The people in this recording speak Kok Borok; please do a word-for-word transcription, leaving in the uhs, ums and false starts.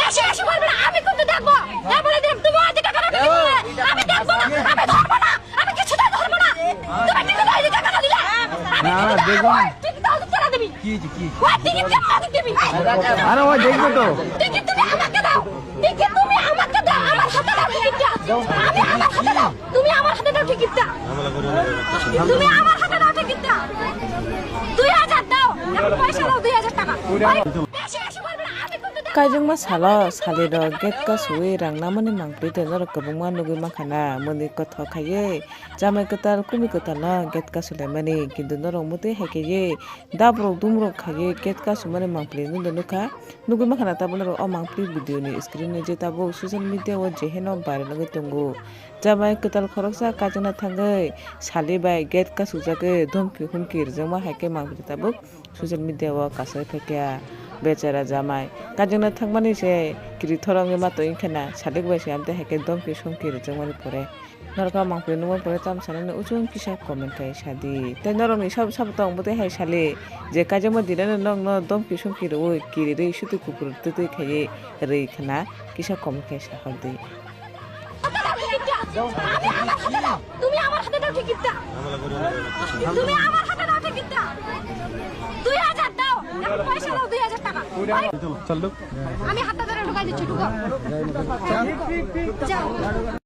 বেশি বেশি বলবে না, আমি কিন্তু দেখবো। এ বলে দিলাম, তুমি ওই দিকে কেন দিলে? আমি দেখবো না, আমি ধরবো না, আমি কিছুতেই ধরবো না। তুমি কিন্তু ওই দিকে কেন দিলে? না, আমরা দেখবো না। ওই টিকিট দাও, কেন দিবি? কি হয়েছে, কি হয়েছে? ওই টিকিট কেন দিবি? আরে, ওই দেখবো তো। টিকিট তুমি আমাকে দাও, টিকিট তুমি আমাকে দাও, আমার হাতে দাও টিকিটটা। আমি আমার হাতে দাও, তুমি আমার হাতে দাও টিকিটটা। তুমি আমার হাতে দাও টিকিটটা। দুই হাজার দাও, এখন পয়সা দাও, দুই হাজার টাকা। বেশি বেশি বলবে না, আমি কিন্তু দেখবো। Kaijwkma salo salirok gate kasui rang namani mangpili tei norok kwbangma nugui mankha na, mwnwi kothok khaiwi chamai kwtal kumi kwtalno gate kasulaimani, kintu norok mwtwi hai khaiwi dabrok dumrok khaiwi gate kasumani mangpili nungno nukha. Nugui mankha na tabuk norok o mangpili video ni screen ni je tabuk social media o je heno viral wngwi tongo. Chamai kwtal khoroksa kaijakna thangwi sali bai gate kasukjagwi dhomki humki rijak ma hai khe mangpili tabuk social media o kasai phaikha bechara jamai. Kaijakna thangmani se kiri thorok wngwi ma tongwi khena salik bai se amtwi hai khe domki somki rijak mani pore. Norok o mangpili nukma pore tamo sanani uchung kisa comment khai sadi. Tei norokni sabo sabo tong bwtwi hai sali je kaijakma dinano nokno domki somki rwui kiri rwi suti kupur twtwi khaiwi rwi khna kisa comment khai sa hordi. তুমি আমার হাতে দাও টিকিটটা। তুমি আমার হাতে দাও টিকিটটা। দুই হাজার দাও, এখন পয়সা দাও, দুই হাজার টাকা। আমি হাতে ধরে ঢুকাই দিচ্ছি, ঢুকাও। যাও।